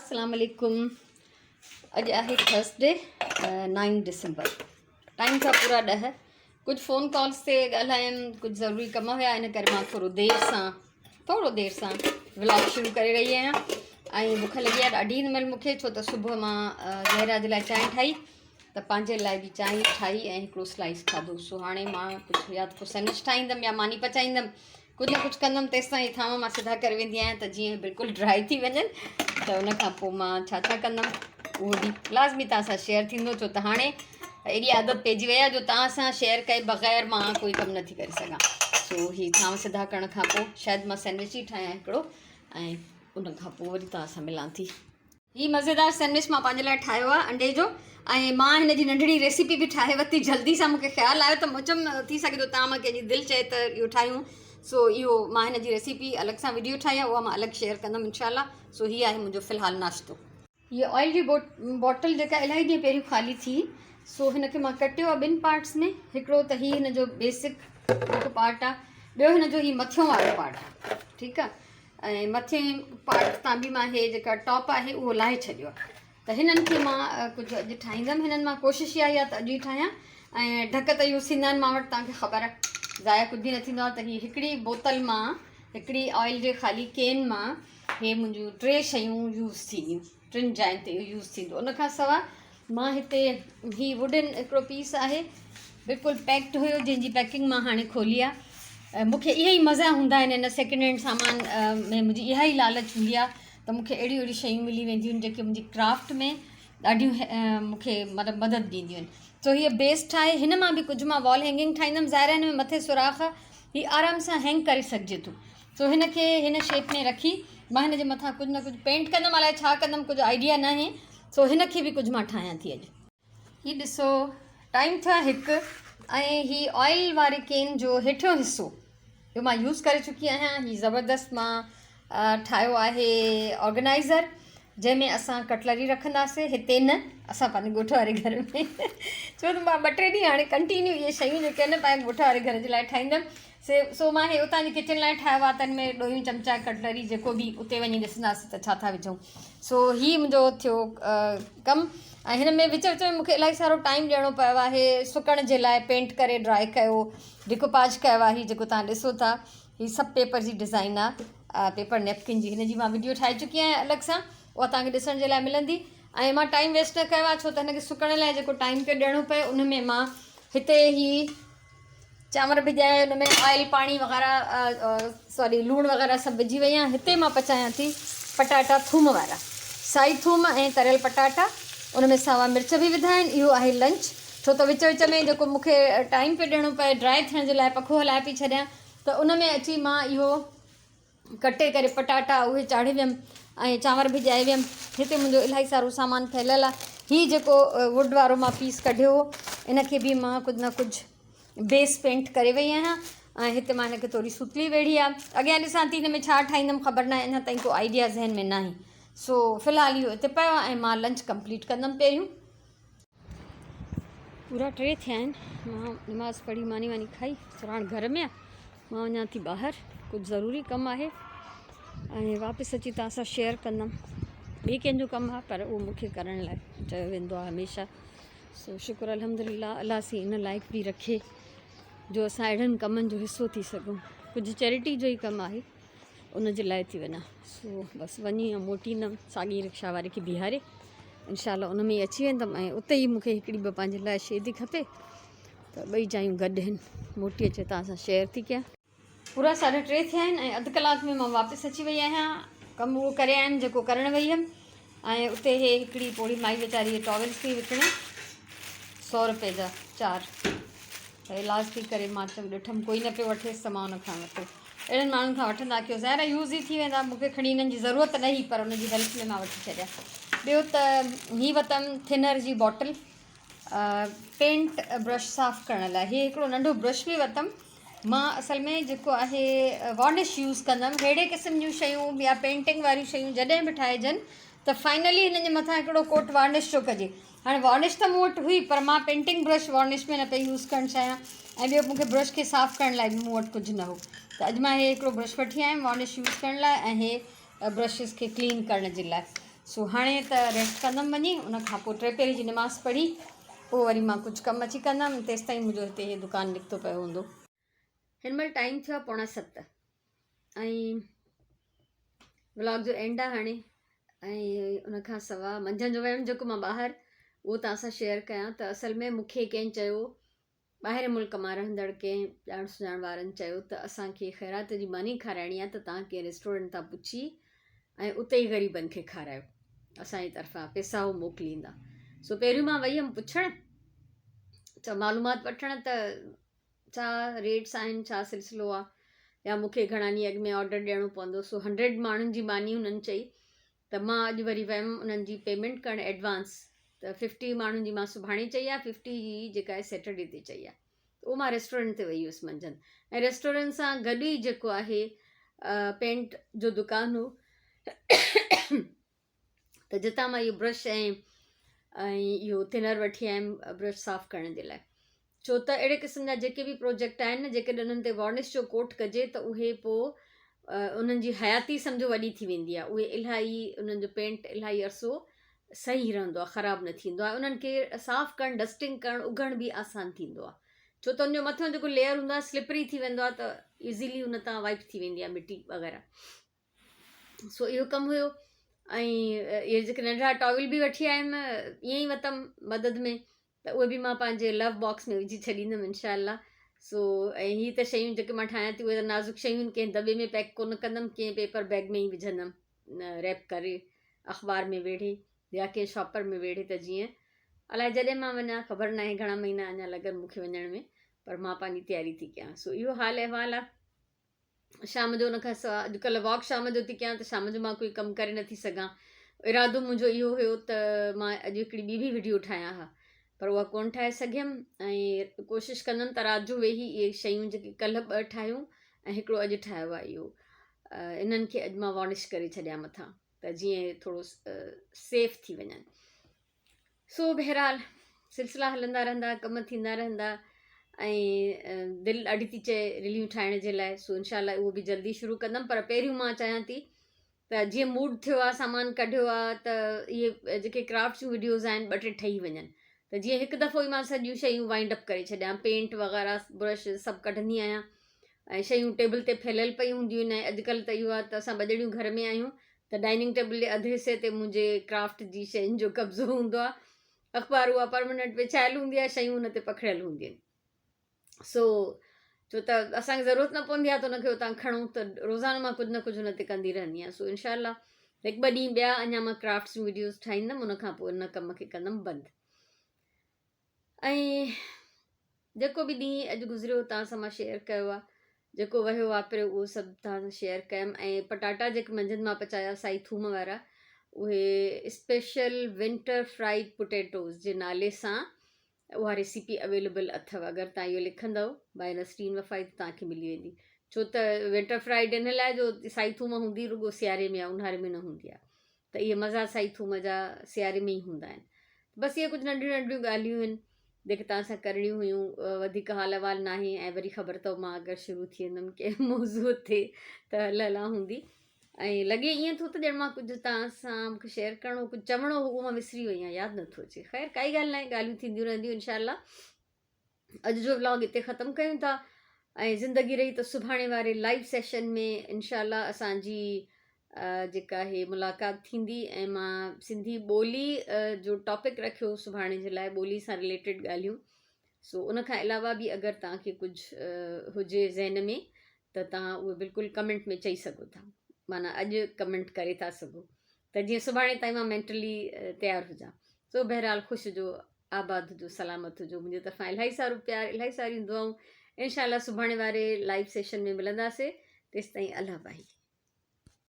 السلام عليڪم. اڄ آهي ٿرسڊي 9 ڊسمبر. ٽائيم ٿيا پورا 10. ڪجهه فون ڪالز تي ڳالهايم، ڪجهه ضروري ڪم هيا، ان ڪري مان ٿورو دير سان ٿورو دير سان ولاگ شروع ڪري رهي آهيان. ۽ بک لڳي آهي ڏاڍي هن مهل مونکي، ڇو ته صبح مان زهرا جي لاء چانهه ٺاهي ته پنهنجي لاء به چانهه ٺاهي ۽ هڪڙو سلائس کاڌو. سو هاڻي مان ڪجهه يا ته ڪو سينڊوچ ٺاهيندم يا ماني پچائيندم، ڪجهه نه ڪجهه ڪندم. تيستائين هي ٿانو مان سڌا ڪري ويندي آهيان ته جيئن بلڪل ڊرائي ٿي وڃن، ته ان کان پوء مان ڇا ڇا ڪندم اهو به لازمي توهان سان شيئر ٿيندو، ڇو ته هاڻي ايڏي عادت پئجي وئي آهي جو توهان سان شيئر ڪئي بغير مان ڪوئي ڪم نٿي ڪري سگهان. سو هي ٿانو سڌا ڪرڻ کان پوء شايد مان سينڊوچ ئي ٺاهيان هڪڙو ۽ ان کان پوء وري توهان سان ملان ٿي. هي مزيدار سينڊوچ مان پنهنجي لاء ٺاهيو آهي انڊي جو، ۽ مان هن جي ننڍڙي ريسيپي به ٺاهي ورتي. جلدي سان مون کي خيال آيو ته مون چيم ٿي سگهي ٿو توهان مان ڪنهن جي دل چئي ته اهو ٺاهيون. سو اهو مان هن جي ريسيپي الڳ سان وڊيو ٺاهي آهي، اها مان الڳ شيئر ڪندم انشاء الله. سو هي آهي منهنجو في الحال ناشتو. هي آئل جي بوٽل جيڪا الاهي ڏينهن پهريون خالي ٿي، سو هن کي مان ڪٽيو آهي ٻن پارٽس ۾. هڪڙو ته هي هن جو بيسڪ جيڪو پارٽ آهي، ٻيو هن جو هي مٿيون وارو پارٽ آهي، ٺيڪ آهي. ۽ مٿين پارٽ تان به مان هي جيڪا ٽاپ آهي اهو لاهي ڇڏيو آهي. ته هنن کي مان ڪجهه اڄ ٺاهيندم. هنن مان ڪوشش اها ئي آهي ته اڄ ئي ٺاهيان. ۽ ڍڪ ته يوز ٿيندا آهن مان وٽ، توهان کي خبر آهي، ضايع ڪجهه به نه ٿيندو آهي. ته هي هڪڙي بوتل مان، هڪڙي آئل جي خالي ڪين مان هي منهنجون 3 شيون يوز ٿينديون، 3 جاين تي اهو يوز ٿيندو. ان کان سواء مان هتي هي ووڊن هڪڙو پيس آهي، بلڪل پيڪڊ هيو، جنهن جي پيڪنگ مان هاڻي کولي آهي. مون کي اهي ئي مزا هوندا آهن هن سيڪنڊ هينڊ سامان ۾، منهنجي اها ئي لالچ هوندي آهي ته مون کي اهڙيون اهڙيون شيون ملي وينديون آهن جيڪي منهنجي ڪرافٽ ۾ ڏاڍيون مون کي مطلب مدد ڏينديون آهن. سو هيء بيس ٺاهي هن مان به ڪجهه مان وال هينگنگ ٺاهيندم. ظاهر آهي هن ۾ مٿي سوراخ آهي، هي آرام سان هينگ ڪري سگهجي ٿو. سو هن کي هن شيپ ۾ رکي مان هن جي مٿان ڪجهه نه ڪجهه پينٽ ڪندم، الائي ڇا ڪندم ڪجهه آئيڊيا ناهي. سو هن کي به ڪجهه مان ٺاهيان ٿي اڄ. هي ڏسو ٽائيم ٿيو آهي 1، ۽ هي آئل واري ڪين جو هيٺيون حصو جو مان يوز ڪري چڪي آهيان. هي زبردست مان ٺاهيو آهي آرگنائزر، جنهن ۾ اسان ڪٽلري رکنداسي. هتي نه، اسان پنهنجي ڳوٺ واري گهر ۾، ڇو ته مان 2 ٽي ڏينهن هاڻي ڪنٽينيو اهي شيون جيڪي آهن پنهنجي ڳوٺ واري گهر جي لاء ٺاهيندم. سي سو مان هي اتان جي ڪچن لاء ٺاهيو آهي، ته ان ۾ ڏويون چمچا ڪٽلري جيڪو به اتي وڃي ڏسنداسين ته ڇا ٿا وجهون. سو هي منهنجو ٿيو ڪم. ۽ هن ۾ وچ وچ ۾ مونکي الاهي سارو ٽائيم ڏيڻو پيو آهي سڪڻ جي لاء. پينٽ ڪري ڊرائي ڪيو، ڊيڪوپاج ڪيو آهي. هي جيڪو تان ڏسو ٿا هي سڀ پيپر جي ڊزائن آهي، پيپر نيپڪن جي. هن جي مان وڊيو ٺاهي چڪي آهيان الڳ سان، اها تان کي ڏسڻ جي لاء ملندي. ۽ مان ٽائيم ويسٽ نه ڪيو آهي، ڇو ته هن کي سڪڻ لاء جيڪو ٽائيم پيو ڏيڻو پئي ان ۾ مان هتي هي چانور ڀڄائي ان ۾ آئل پاڻي وغيره سوري لوڻ وغيره سڀ وجهي وئي آهيان. هتي مان پچايان ٿي پٽاٽا ٿوم وارا، سائي ٿوم ۽ تريل پٽاٽا، ان ۾ ساوا مرچ به وڌا آهن. اهو آهي لنچ، ڇو ته وچ وچ ۾ جيڪو مون کي ٽائيم پيو ڏيڻو پئي ڊرائي ٿيڻ جي لاء پکو هلائي پئي ڇڏيان، ته ان ۾ اچي مان اهو ڪٽي ڪري پٽاٽا اهي چاڙهي ويم ۽ چانور ڀڄائي ويم. هتي منهنجو الاهي سارو سامان ڦهليل آهي. هي جيڪو ووڊ وارو مان پيس ڪڍيو هو ان کي به مان ڪجهه نه ڪجهه بيس پينٽ ڪري وئي آهيان. ۽ هتي مان هن کي ٿوري سوتلي ويڙهي آهي. اڳيان ڏسان ٿي هن ۾ ڇا ٺاهيندم خبر ناهي، اڃا تائين ڪو آئيڊيا ذهن ۾ ناهي. سو في الحال اهو هتي پيو آهي ۽ مان لنچ ڪمپليٽ ڪندم پهريون. پورا 3 ٿيا آهن، مان نماز پڙهي ماني واني کائي سراڻ گهر ۾ آ، مان وڃان ٿي ٻاهر، ڪجهه ضروري ڪم آهي ۽ واپس اچي توهان سان شيئر ڪندم. ٻي ڪنهن جو ڪم آهي پر اهو مونکي ڪرڻ لاء چيو ويندو آهي هميشه. سو شڪر الحمدلله الله سين ان لائق به رکي جو اسان اهڙن ڪمن جو حصو ٿي سگهون. ڪجهه چيرٽي جو ئي ڪم آهي، ان جي لاء ٿي وڃان. سو بس وڃي ۽ موٽيندم، ساڳي رڪشا واري کي بيهاري انشاء الله ان ۾ ئي اچي ويندم. ۽ اتي ئي مونکي هڪڙي ٻه پنهنجي لاء شيء ٿي کپي ته ٻئي جايون گڏ آهن، موٽي اچي توهان سان شيئر ٿي ڪيان. پورا 3:30 ٿيا آهن ۽ اڌ ڪلاڪ ۾ مان واپس اچي وئي آهيان. ڪم اهو ڪري آيم جيڪو ڪرڻ وئي هيم. ۽ اتي هي هڪڙي پوڙهي مائي ويچاري هي ٽاولز پئي وڪڻي 100 روپئي جا 4. ته ايلاز پئي ڪري، مان چيم ڏٺم ڪوئي نه پيو وٺيس ته مان ان کان ورتو. اهڙن ماڻهن کان وٺندا ڪيو، ظاهر آهي يوز ئي ٿي ويندا، مون کي کڻي انهن جي ضرورت نه هئي پر ان جي هيلپ ۾ مان وٺي ڇڏيا. ٻيو ته هي وتم ٿنر جي باٽل پينٽ برش صاف ڪرڻ لاء. هي هڪڙو ننڍو برش به وتم. مان اصل ۾ جيڪو آهي وارنش يوز ڪندم. ههڙي قسم جون شيون يا پينٽنگ واريون شيون جڏهن به ٺاهجن ته فائنلي هنن جي مٿان هڪڙو ڪوٽ وارنش جو ڪجي. هاڻي وارنش ته مون وٽ هئي پر مان پينٽنگ برش وارنش ۾ نه پئي يوز ڪرڻ چاهيان ۽ ٻيو مون کي برش کي صاف ڪرڻ لاء به مون وٽ ڪجهه نه هو، ته اڄ مان هي هڪڙو برش وٺي آيم وارنش يوز ڪرڻ لاء ۽ هي برشز کي ڪلين ڪرڻ جي لاء. سو هاڻي ته ريسٽ ڪندم وڃي ان کان پوء ٽي پهري جي نماز پڙهي پوء وري مان ڪجهه ڪم اچي ڪندم تيستائين منهنجو هتي هي دڪان نڪتو پيو هوندو. هن مهل ٽائيم ٿيو آهي 6:45 ۽ ولاگ جو اينڊ آهي هاڻي ۽ ان کان سوا منجهند جو ويم جيڪو مان ٻاهر اهو توهان سان شيئر ڪيان ته اصل ۾ مون کي ڪنهن چيو ٻاهر ملڪ مان رهندڙ ڪنهن ڄاڻ سڃاڻ وارن چيو ته اسان کي خيرات جي ماني کارائڻي آهي ته توهان ڪنهن ريسٽورنٽ تان پڇي ۽ اتي ئي غريبن کي کارايو اسان جي طرفان پيسا هو موڪليندا سو پهريون مان وئي هيم پڇڻ ته معلومات وٺڻ ته ڇا ريٽس آهن ڇا سلسلو آ يا مون کي گهڻا ڏينهن اڳ ۾ آرڊر ڏيڻو پوندو سو هنڊريڊ ماڻهن جي ماني هنن چئي ته مان اڄ وري ويم انهن جي پيمينٽ ڪرڻ ايڊوانس ته ففٽي ماڻهن جي مان سڀاڻي چئي آ ففٽي جي جيڪا آهي سيٽرڊي تي چئي آ ته اهو مان ريسٽورنٽ تي وئي هيس منجهند ۽ ريسٽورنٽ سان گڏ ئي جيڪو آهي پينٽ جو دڪان هو ته جتان مان اهو برش ۽ ۽ اهو ٿنر وٺي آيم برش صاف ڪرڻ جي لاء ڇو ته اهڙي قسم جا جيڪي به پروجيڪٽ آهن نه جيڪڏهن انهن تي وارنش جو ڪوٽ ڪجي ته اهي پوء انهن جي حياتي سمجهو وڏي ٿي ويندي آهي اهي الاهي انهن جو پينٽ الاهي عرصو صحيح رهندو آهي خراب نه ٿيندو آهي انهن کي صاف ڪرڻ ڊسٽنگ ڪرڻ اگهڻ به آسان ٿيندو آهي ڇو ته ان جو مٿيون جيڪو ليئر هوندو آهي سلپري ٿي ويندو آهي ته ايزيلي ان تان وائپ ٿي ويندي آهي مٽي وغيره سو اهو ڪم هيو ۽ اهي جيڪي ننڍڙا ٽاول به وٺي آيم ائين ئي وتم مدد ۾ ته اهي به مان پنهنجي لو باڪس ۾ وجهي ڇڏيندم انشاء الله سو ۽ هي ته شيون جيڪي مان ٺاهيان ٿي اهي ته نازڪ شيون آهن ڪنهن دٻي ۾ پيڪ ڪونه ڪندم ڪنهن پيپر بيگ ۾ ئي وجهندم ريپ ڪري اخبار ۾ ويڙهي يا ڪنهن شاپر ۾ ويڙهي ته جيئن الائي جڏهن مان وڃان خبر ناهي گهڻا مهينا اڃا لڳن مون کي وڃڻ ۾ پر مان پنهنجي تياري ٿي ڪيان سو اهو حال احوال آهي شام جو ان کان سواء اڄڪلهه واڪ شام جو ٿي ڪيان ته شام جو مان ڪوئي ڪم ڪري نٿي سگهان ارادو منهنجو اهو هيو ته مان اڄ هڪڙي ٻي به وڊيو ٺاهيان ها پر اها ڪونه ٺاهي سگهيم ۽ ڪوشش ڪندم ته رات جو ويهي اهي شيون جيڪي ڪلهه ٻه ٺاهيون ۽ هڪڙو اڄ ٺاهيو آهي اهو انهن کي اڄ مان وارنش ڪري ڇڏيان مٿان ته جيئن ٿورو سيف ٿي وڃن سو بهرحال سلسلا هلندا رهندا ڪم ٿيندا رهندا ۽ دل ڏاڍي ٿي چئي رليون ٺاهڻ جي لاء سو انشاء الله اهو به جلدي شروع ڪندم پر پهريون مان چاهيان ٿي ته جيئن موڊ ٿيو آهي سامان ڪڍيو آهي ته اهي جيڪي ڪرافٽ جون وڊيوز آهن ٻه ٽي ٺهي وڃن ته جيئن هڪ دفعو ئي مان سڄيون شيون وائنڊ اپ ڪري ڇڏيان پينٽ وغيره برش سڀ ڪڍندي آهيان ۽ شيون ٽيبل تي ڦهليل پيون هونديون آهن ۽ اڄڪلهه ته اهو آهي ته اسان ٻه ڄڻيون گهر ۾ آهيون ته ڊائننگ ٽيبل جي اڌ حصي تي منهنجي ڪرافٽ جي شين جو قبضو هوندو آهي اخبار اها پرماننٽ وڇايل هوندي آهي شيون ان تي پکڙيل هونديون آهن سو ڇو ته اسانکي ضرورت نه پوندي آهي ته ان کي اتان کڻون ته روزانو مان ڪجهه نه ڪجهه ان تي ڪندي رهندي آهيان سو انشاء الله هڪ ٻه ڏينهن ٻيا اڃا مان ڪرافٽس جون وڊيوز ٺاهيندم ان کان پوء ان ڪم کي ڪندم بند ۽ جيڪو به ڏينهن اڄ گذريو توهان سان مان شيئر ڪيو آهي جيڪو وهيو واپريو اهو سڀ توهان سان شيئر ڪيم ۽ پٽاٽا جيڪي منجهند مان پچايا سائي ٿوم وارا اهي اسپيشل ونٽر فرائيڊ پوٽيٽوز جي نالي سان اها ريسيپي اويليبل اٿو اگر توهان اهو لکندو بائي نسرين وفائي ته توهان کي ملي ويندي ڇو ته ونٽر فرائيڊ ان لاء جو سائي ٿوم هوندي رڳو سياري ۾ آهي اونهاري ۾ نه هوندي آهي ته اهي مزا سائي ٿوم جا سياري ۾ ئي هوندا آهن. بس اهي ڪجهه ننڍيون ننڍڙيون ڳالهيون آهن جيڪي توهان سان ڪرڻيون هيون وڌيڪ حال احوال ناهي ۽ وري خبر اٿو مان اگر شروع ٿي ويندم ڪنهن موضوع تي ته هل هلان هوندي ۽ لڳي ائين ٿو ته ڄڻ مان ڪجهه توهان سان مونکي شيئر ڪرڻو ڪجهه چوڻو هو اهو مان وسري وئي آهيان ياد نٿو اچي خير ڪائي ڳالهه ناهي ڳالهيون ٿينديون رهنديون انشاء الله اڄ جو ولاگ اتي ختم ڪيون ٿا ۽ زندگي رهي ته سڀاڻي واري لائيو سيشن ۾ انشاء الله اسان جي جيڪا هي ملاقات ٿيندي ۽ مان سنڌي ٻولي جو ٽاپڪ رکيو سڀاڻي جي لاء ٻولي سان رليٽيڊ ڳالهيون سو ان کان علاوه به اگر توهان کي ڪجهه هجي ذهن ۾ ته توهان اهو بلڪل ڪمينٽ ۾ چئي سگهو ٿا معنيٰ اڄ ڪمينٽ ڪري ٿا سگهو ته جيئن سڀاڻي تائين مان مينٽلي تيار هجان سو بهرحال خوش هجو آباد هجو سلامت هجو منهنجي طرفان الاهي سارو پيار الاهي ساريون دعائون انشاء الله سڀاڻي واري لائيو سيشن ۾ ملنداسي تيستائين الله باهي.